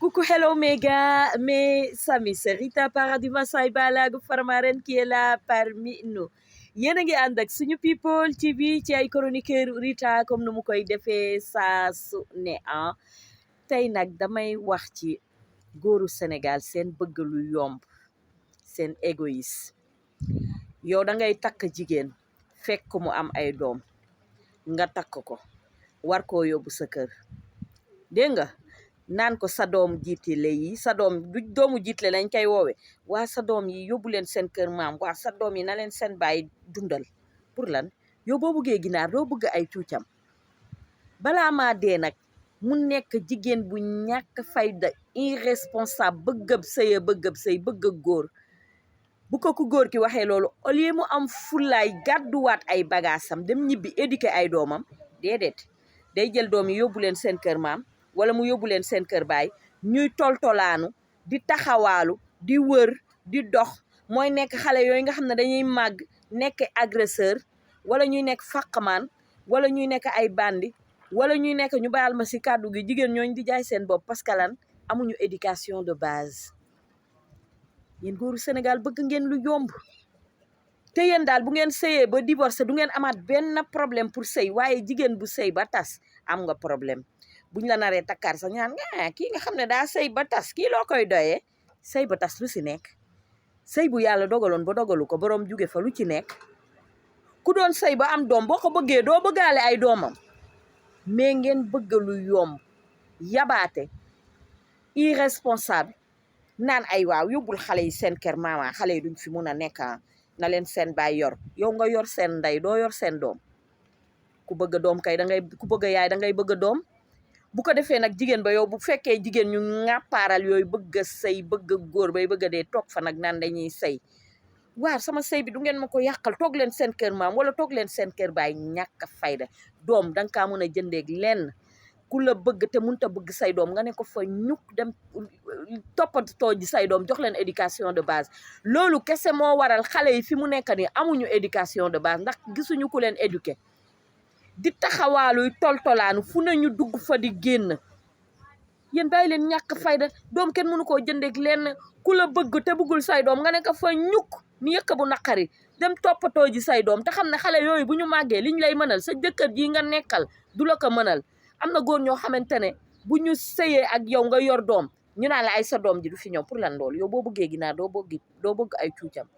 Coucou, hello Mega, mes amis, c'est Rita Paradis Massaye Balago Farmaren qui est là parmi nous. Yéen a ngi ànd ak suñu people TV ci ay chroniqueur Rita comme nu mu koy defee saa su ne tey nag damay wax ci góoru Sénégal seen bëgg lu yomb seen égoïste. Yow da ngay takk jigéen fekk mu am ay doom nga takk ko war koo yóbbu sa kër dégg nga naan ko sa doom jiitle yi sa doom du doomu jiitle lañ koy woowe waa sa doom yi yóbbu leen seen kër maam waa sa doom yi na leen seen baay dundal pour lan yow boo bëggee ginaar doo bëgg ay cuucam balaa maa dee nag mu nekk jigéen bu ñàkk fayda irresponsable bëggëb sëy bëgg góor bu ko ku góor ki waxee loolu au lieu mu am fulaay gàdduwaat ay bagaasam dem ñibbi éduquer ay doomam déedéet day jël doom yi yóbbu leen seen kër maam wala mu yóbbu leen seen kër baay ñuy toltolaanu di taxawaalu di wër di dox mooy nekk xale yooyu nga xam ne dañuy màgg nekk agresseur wala ñuy nekk fàqmaan wala ñuy nekk ay bandi wala ñuy nekk ñu baal ma si kàddu gi jigéen ñooñu di jaay seen bopp parce que lan amuñu éducation de base. Yéen góoru Sénégal bëgg ngeen lu yomb te yéen daal bu ngeen sëyee ba divorcé du ngeen amaat benn problème pour sëy waaye jigéen bu sëy ba tas am nga problème. buñ la naree takkaar sax ñaan kii nga xam ne daa sëy ba tas kii loo koy doyee sëy ba tas lu si nekk sëy bu yàlla dogaloon ba dogalu ko boroom jóge fa lu ci nekk ku doon sëy ba am doom boo ko bëggee doo bëggaale ay doomam mais ngeen bëgg lu yomb yabaate irresponsable naan ay waaw yóbbul xale yi seen kër maama xale yi duñ fi mun a nekk na leen seen baay yor yow nga yor seen ndey doo yor seen doom ku bëgg doom kay ku bëgg yaay da ngay bëgg doom bu ko defee nag jigéen ba yow bu fekkee jigéen ñu ŋàppaaral yooyu bëgg a sëy bëgg a góor bay bëgg a dee toog fa nag naan dañuy sëy waaw sama sëy bi du ngeen ma ko yàqal toog leen seen kër maam wala toog leen seen kër baay ñàkk fayda doom danga kaa mën a jëndeeg lenn ku la bëgg te mënut a bëgg say doom nga ne ko fa ñuk dem toppatoo ji say doom jox leen éducation de base loolu kese moo waral xale yi fi mu nekk nii amuñu éducation de base ndax gisuñu ku leen éduquer di taxawaaluy toltolaanu fu ne ñu dugg fa di génn yéen bàyyi leen ñàkk fayda doom kenn mënu koo jëndeeg lenn ku la bëgg te bëggul say doom nga ne ko fa ñukk ni yëkk bu naqari dem toppatoo ji say doom te xam ne xale yooyu bu ñu màggee liñ lay mënal sa jëkkër ji nga nekkal du la ko mënal am na góor ñoo xamante ne bu ñu sëyee ak yow nga yor doom ñu naan la ay sa doom ji du fi ñëw pour lan loolu yow boo bëggee ginaar doo bëgg ay cuucam